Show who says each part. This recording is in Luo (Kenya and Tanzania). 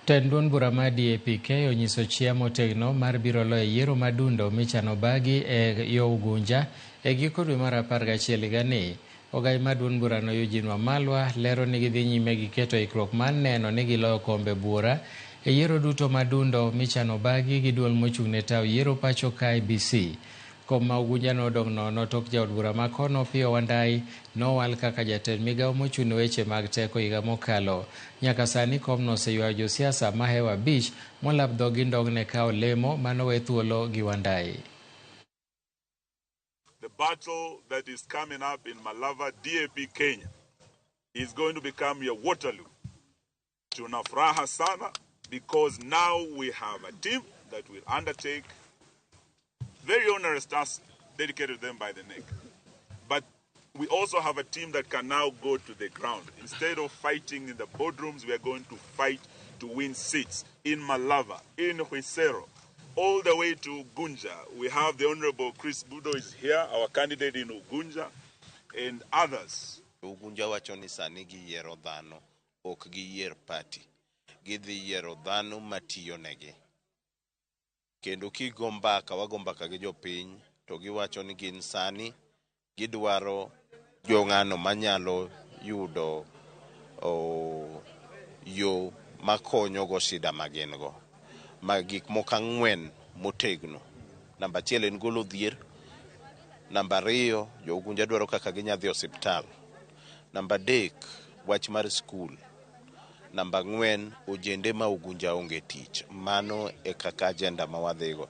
Speaker 1: Tend duond bura mar DAP-K onyiso chia motegno mar biro loyo yiero madundo michano bagi e yo Ugunja e giko dwe mar 11 higani. Ogai mar duond burano Eugene Wamalwa lero ni gidhi nyime gi keto ikruok mar neno ni giloyo kombe buora e yiero duto madundo michano bagi gi duol mochung' ne tao yiero pacho ka IEBC. Kom ma Ugunja nodong' nono tok jaod bura ma kono Opiyo Wandayi nowal kaka jatend migawo mochung' ne weche mag teko higa mokalo. Nyaka sani komno oseywayo josiasa mahewo 5 molap dhogi ndong' ne kawo lemo manowe thuolo gi Wandayi.
Speaker 2: The battle that is coming up in Malava, DAP Kenya, is going to become your Waterloo. Tuna furaha sana because now we have a team that will undertake very onerous task dedicated to them by the NEC. But we also have a team that can now go to the ground. Instead of fighting in the boardrooms, we are going to fight to win seats in Malava, in Khwisero, all the way to Ugunja. We have the Honorable Chris Budo is here, our candidate in Ugunja, and others.
Speaker 3: Ugunja wacho ni sani giyiero dhano, ok giyier party. Gidhi yiero dhano matiyo negi. Kendo kigo mbaka, wago mbaka gi jopiny, to giwacho ni gin sani gidwaro jong'ano manyalo yudo yo makonyogo shida ma gin go. Ma gik moko 4 motegno. Namba 1 en golo dhier. Namba 2, jo Ugunja dwaro kaka ginya dhi osiptal. Namba 3, wach mar skul. Namba 4, ojende ma Ugunja onge tich. Mano e kaka agenda ma wadhigo.